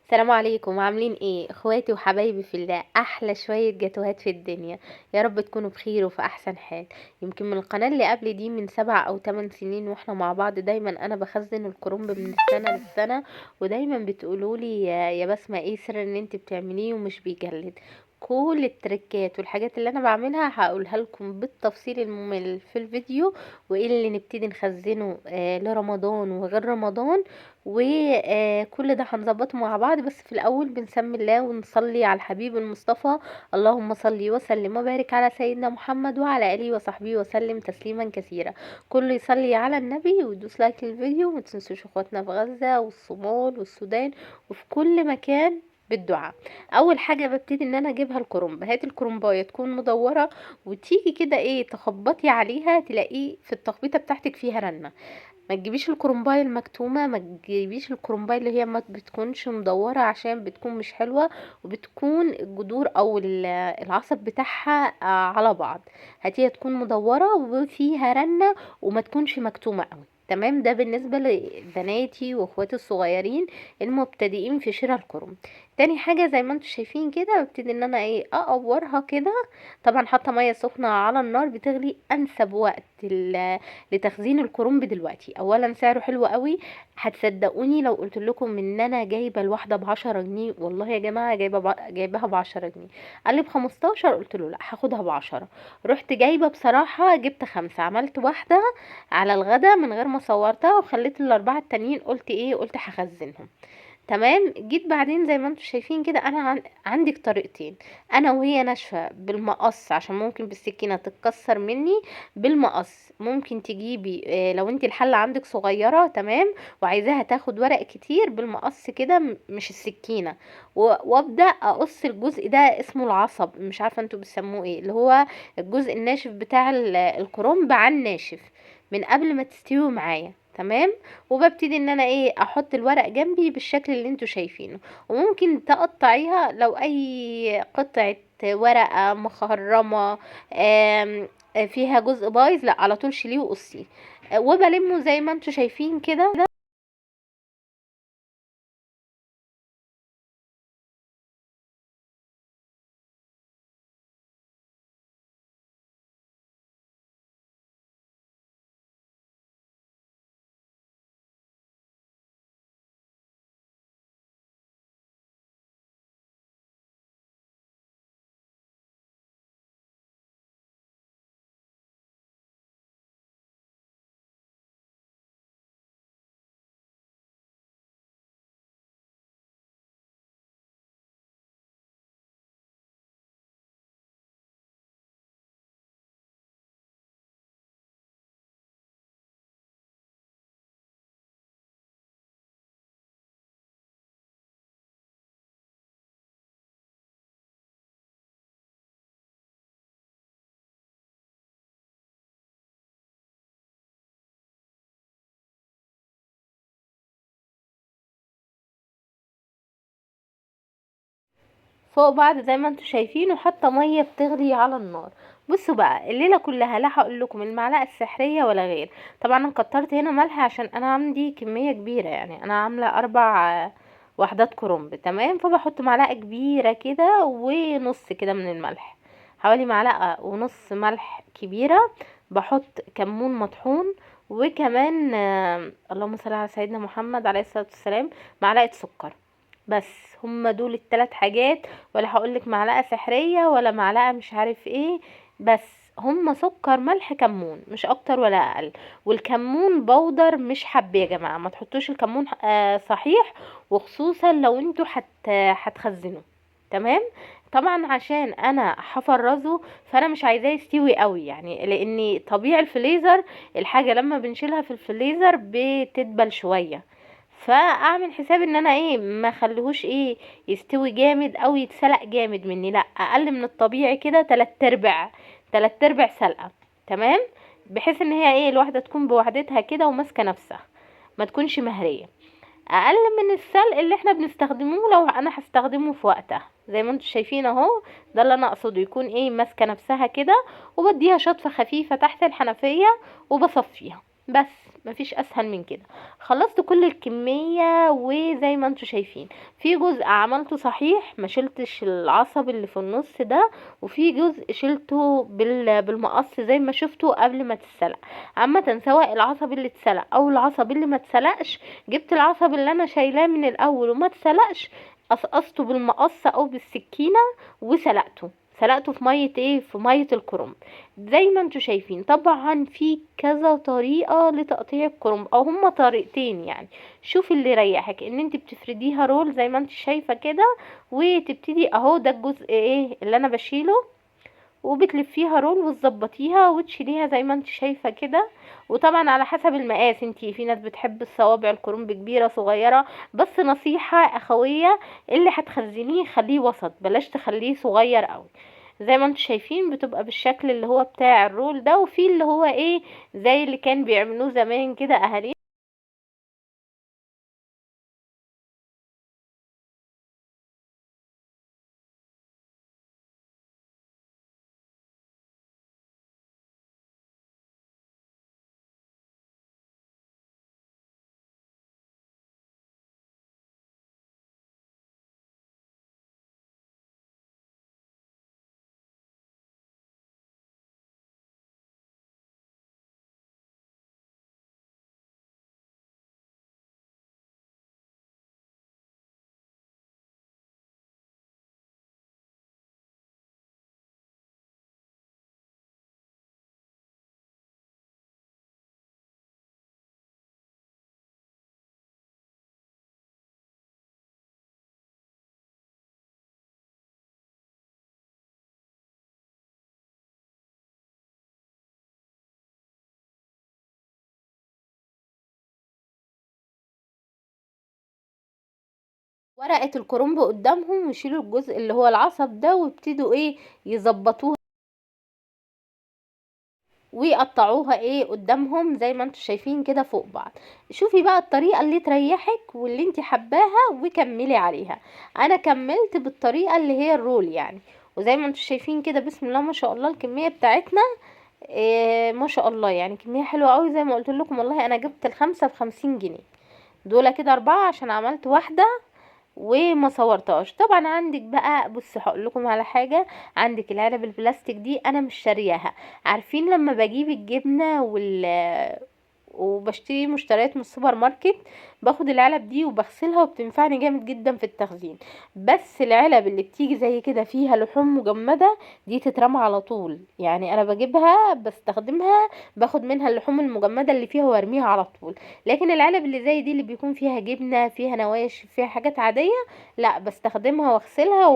السلام عليكم، عاملين ايه اخواتي وحبايبي في الله؟ احلى شوية جاتوهات في الدنيا، يا رب تكونوا بخير وفي احسن حال. يمكن من القناة اللي قبل دي من 7 او 8 سنين واحنا مع بعض، دايما انا بخزن الكرنب من السنة للسنة، ودايما بتقولولي يا بسمة ايه سر ان انت بتعمليه ومش بيجلد. كل التركات والحاجات اللي انا بعملها هقولها لكم بالتفصيل الممل في الفيديو، وايه اللي نبتدي نخزنه لرمضان وغير رمضان، وكل ده هنظبطه مع بعض. بس في الاول بنسمي الله ونصلي على الحبيب المصطفى، اللهم صل وسلم وبارك على سيدنا محمد وعلى اله وصحبه وسلم تسليما كثيرا. كله يصلي على النبي ويدوس لايك للفيديو، وما تنسوش اخواتنا في غزة والصومال والسودان وفي كل مكان بالدعاء. اول حاجة ببتدي ان انا اجيبها الكرنب، هات الكرنبايه تكون مدورة وتيجي كده ايه تخبطي عليها، تلاقيه في التخبيطه بتاعتك فيها رنه. ما تجيبيش الكرنبايه المكتومه، ما تجيبيش الكرنبايه اللي هي ما بتكونش مدورة عشان بتكون مش حلوة وبتكون الجذور او العصب بتاعها على بعض. هاتيها تكون مدورة وفيها رنه وما تكونش مكتومة قوي، تمام؟ ده بالنسبة لبناتي واخواتي الصغيرين المبتدئين في شراء الكرنب. تاني حاجة زي ما انتم شايفين كده ببتدي ان انا ايه اقورها كده، طبعا حاطه مية سخنة على النار بتغلي. انسب وقت لتخزين الكرنب دلوقتي، اولا سعره حلو قوي، هتصدقوني لو قلت لكم ان انا جايبه الواحدة ب10 جنيه؟ والله يا جماعة جايباها ب10 جنيه. قال لي ب15، قلت له لا هاخدها ب10. رحت جايبه بصراحة جبت 5، عملت واحدة على الغدا من غير ما صورتها، وخليت ال4 التانيين قلت ايه، قلت هخزنهم، تمام. جيت بعدين زي ما انتم شايفين كده انا عندك طريقتين، انا وهي ناشفة بالمقص عشان ممكن بالسكينة تتكسر مني. بالمقص ممكن تجيبي، لو انت الحلة عندك صغيرة تمام وعايزاها تاخد ورق كتير، بالمقص كده مش السكينة، وابدا اقص الجزء ده اسمه العصب، مش عارفه انتوا بتسموه ايه، اللي هو الجزء الناشف بتاع الكرنب على الناشف من قبل ما تستوي معايا، تمام. وببتدي ان انا ايه احط الورق جنبي بالشكل اللي انتوا شايفينه، وممكن تقطعيها لو اي قطعة ورقة مخرمة، فيها جزء بايظ، لا على طول شيليه وقصيه، وبلمه زي ما انتوا شايفين كده. فوق بعض زي ما انتوا شايفين، وحاطه مية بتغلي على النار. بصوا بقى الليلة كلها لا هقول لكم المعلقة السحريه ولا غير. طبعا انا كترت هنا ملح عشان انا عندي كمية كبيرة، يعني انا عامله 4 وحدات كرنب، تمام. فبحط معلقه كبيرة كده ونص كده من الملح، حوالي معلقه ونص ملح كبيرة. بحط كمون مطحون، وكمان، اللهم صل على سيدنا محمد عليه الصلاة والسلام، معلقه سكر. بس هما دول التلات حاجات، ولا هقولك معلقه سحريه ولا معلقه مش عارف ايه، بس هما سكر ملح كمون، مش اكتر ولا اقل. والكمون بودر مش حب يا جماعة، ما تحطوش الكمون، صحيح، وخصوصا لو انتوا هتخزنوه، تمام. طبعا عشان انا هفرزه فانا مش عايزاه يستوي قوي، لان طبيعي الفريزر الحاجة لما بنشيلها في الفريزر بتدبل شوية، فاعمل حساب ان انا ايه ما اخليهوش ايه يستوي جامد او يتسلق جامد مني، لا اقل من الطبيعي كده تلات ارباع سلقه، تمام، بحيث ان هي ايه الواحدة تكون بوحدتها كده وماسكه نفسها، ما تكونش مهريه. اقل من السلق اللي احنا بنستخدموه لو انا هستخدمه في وقتها زي ما انتم شايفين اهو، ده اللي انا اقصده، يكون ايه ماسكه نفسها كده. وبديها شطفه خفيفة تحت الحنفية وبصفيها. بس مفيش اسهل من كده. خلصت كل الكمية، وزي ما انتوا شايفين في جزء عملته صحيح ما شلتش العصب اللي في النص ده، وفي جزء شلته بالمقص زي ما شفتوا قبل ما تتسلق. عامة سواء العصب اللي اتسلق او العصب اللي ما اتسلقش، جبت العصب اللي انا شايلاه من الاول وما اتسلقش قصقصته بالمقص او بالسكينة وسلقته، سلقته في مية ايه، في مية الكرنب زي ما انتوا شايفين. طبعا في كذا طريقة لتقطيع الكرنب، او هما طريقتين يعني، شوفي اللي يريحك. ان انت بتفرديها رول زي ما انت شايفة كده، وتبتدي اهو ده الجزء ايه اللي انا بشيله، وبتلفيها رول وتظبطيها وتشيليها زي ما انت شايفة كده. وطبعا على حسب المقاس، انت في ناس بتحب الصوابع الكرنب كبيرة صغيرة، بس نصيحة اخوية اللي هتخزنيه خليه وسط، بلاش تخليه صغير قوي. زي ما انتم شايفين بتبقى بالشكل اللي هو بتاع الرول ده، وفي اللي هو ايه زي اللي كان بيعملوه زمان كده اهالينا. ورقة الكرنب قدامهم، ويشيلوا الجزء اللي هو العصب ده ويبتدوا ايه يظبطوها ويقطعوها ايه قدامهم زي ما انتم شايفين كده فوق بعض. شوفي بقى الطريقة اللي تريحك واللي انت حباها وكملي عليها. انا كملت بالطريقة اللي هي الرول يعني، وزي ما انتم شايفين كده بسم الله ما شاء الله الكمية بتاعتنا إيه ما شاء الله، يعني كمية حلوة قوي. زي ما قلت لكم والله انا جبت الخمسة بخمسين جنيه، دول كده 4 عشان عملت واحدة وما صورتهاش. طبعا عندك بقى، بصوا هقول لكم على حاجة، عندك العلب البلاستيك دي انا مش شارياها. عارفين لما بجيب الجبنة وبشتري مشتريات من السوبر ماركت، باخد العلب دي وبغسلها وبتنفعني جامد جدا في التخزين. بس العلب اللي بتيجي زي كده فيها لحوم مجمدة دي تترمى على طول، يعني انا بجيبها بستخدمها باخد منها اللحوم المجمدة اللي فيها وارميها على طول. لكن العلب اللي زي دي اللي بيكون فيها جبنة فيها نواشف فيها حاجات عادية، لا بستخدمها واغسلها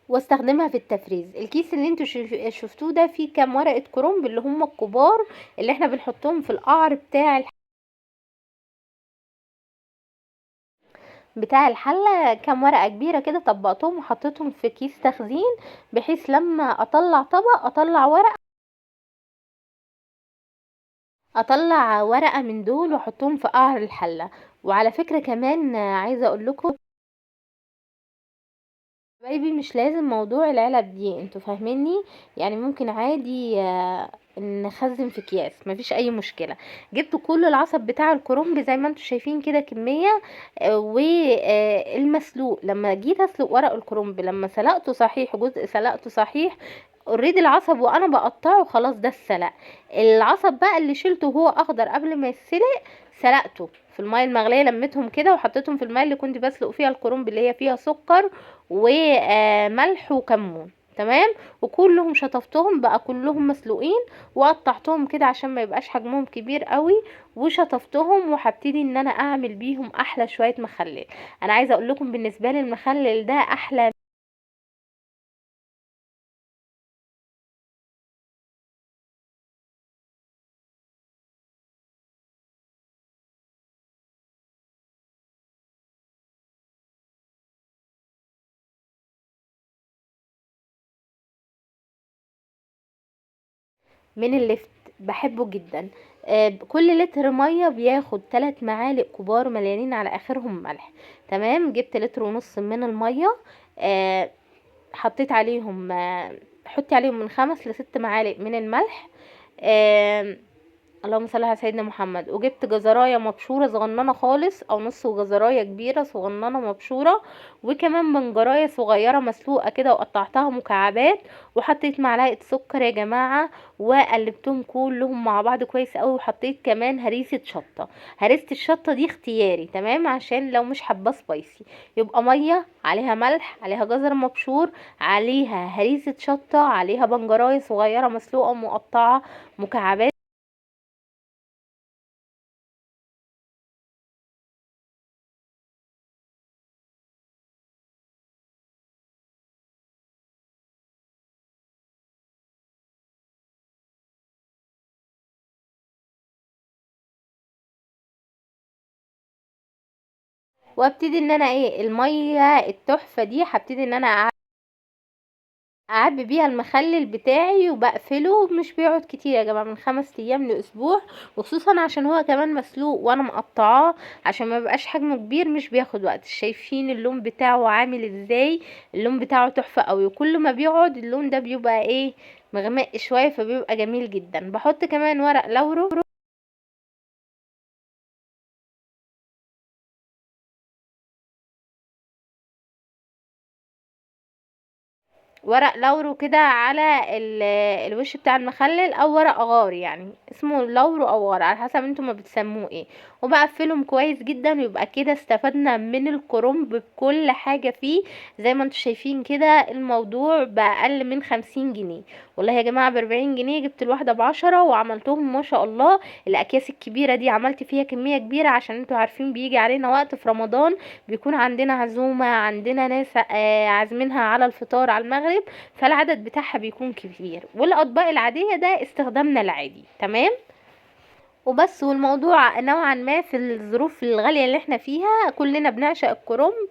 واستخدمها في التفريز. الكيس اللي انتوا شفتوه ده فيه كام ورقة كرنب اللي هم الكبار اللي احنا بنحطهم في القعر بتاع الحلة، كام ورقة كبيرة كده طبقتهم وحطيتهم في كيس تخزين، بحيث لما اطلع طبق اطلع ورقة من دول واحطهم في قعر الحلة. وعلى فكرة كمان عايزة اقول لكم حبايبي مش لازم موضوع العلب دي، انتوا فاهميني، يعني ممكن عادي، نخزن في اكياس مفيش اي مشكلة. جبت كل العصب بتاع الكرنب زي ما انتوا شايفين كده كمية، والمسلوق لما جيت اسلق ورق الكرنب لما سلقته صحيح جزء سلقته صحيح اوريدي العصب وانا بقطعه خلاص ده السلق. العصب بقى اللي شلته وهو اخضر قبل ما يتسلق سلقته في المية المغليه، لميتهم كده وحطيتهم في المية اللي كنت بسلق فيها الكرنب اللي هي فيها سكر وملح وكمون، تمام. وكلهم شطفتهم بقى كلهم مسلوقين وقطعتهم كده عشان ما يبقاش حجمهم كبير قوي، وشطفتهم وهبتدي ان انا اعمل بيهم احلى شوية مخلل. انا عايزه اقول لكم بالنسبة لي المخلل ده احلى من اللفت، بحبه جدا. كل لتر مية بياخد 3 معالق كبار مليانين على اخرهم ملح. تمام، جبت لتر ونص من المية، حطيت عليهم، حطي عليهم من 5 ل6 معالق من الملح. اللهم صل على سيدنا محمد. وجبت جزرايه مبشوره صغننه خالص، او نص جزرايه كبيرة صغننه مبشوره، وكمان بنجرايه صغيرة مسلوقة كده وقطعتها مكعبات، وحطيت معلقه سكر يا جماعة، وقلبتهم كلهم مع بعض كويس قوي. وحطيت كمان هريسه شطه، هريسه الشطه دي اختياري، تمام، عشان لو مش حابة سبايسي. يبقى مية عليها ملح، عليها جزر مبشور، عليها هريسه شطه، عليها بنجرايه صغيرة مسلوقة ومقطعه مكعبات. وابتدي ان انا المية التحفة دي هبتدي ان انا اعبي بيها المخلل بتاعي وبقفله. مش بيقعد كتير يا جماعة، من 5 ايام لاسبوع، وخصوصا عشان هو كمان مسلوق وانا مقطعاه عشان ما بقاش حجمه كبير، مش بياخد وقت. شايفين اللون بتاعه عامل ازاي؟ اللون بتاعه تحفة قوي، وكل ما بيقعد اللون ده بيبقى مغمق شوية، فبيبقى جميل جدا. بحط كمان ورق لورو. ورق لورو كده على الوش بتاع المخلل، او ورق غار، يعني اسمه لورو او غار على حسب انتوا ما بتسموه ايه. وبقفلهم كويس جدا، ويبقى كده استفدنا من الكرنب بكل حاجة فيه. زي ما انتوا شايفين كده الموضوع بأقل من 50 جنيه، والله يا جماعة ب40 جنيه جبت الواحدة ب10 وعملتهم ما شاء الله. الاكياس الكبيرة دي عملت فيها كمية كبيرة، عشان انتوا عارفين بيجي علينا وقت في رمضان بيكون عندنا عزومة، عندنا ناس، عازمينها على الفطار على المغرب، فالعدد بتاعها بيكون كبير. والاطباق العادية ده استخدامنا العادي، تمام وبس. والموضوع نوعا ما في الظروف الغالية اللي احنا فيها كلنا بنعشق الكرنب،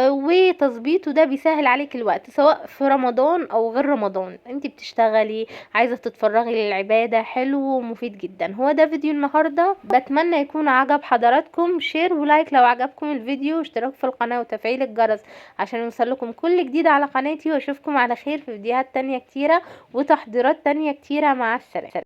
وتظبيطه ده بيسهل عليك الوقت سواء في رمضان او غير رمضان. انت بتشتغلي عايزة تتفرغي للعبادة، حلو ومفيد جدا. هو ده فيديو النهاردة، بتمنى يكون عجب حضراتكم. share و like لو عجبكم الفيديو، واشتراك في القناة وتفعيل الجرس عشان يوصلكم كل جديد على قناتي. واشوفكم على خير في فيديوهات تانية كتيرة وتحضيرات تانية كتيرة. مع السلامة.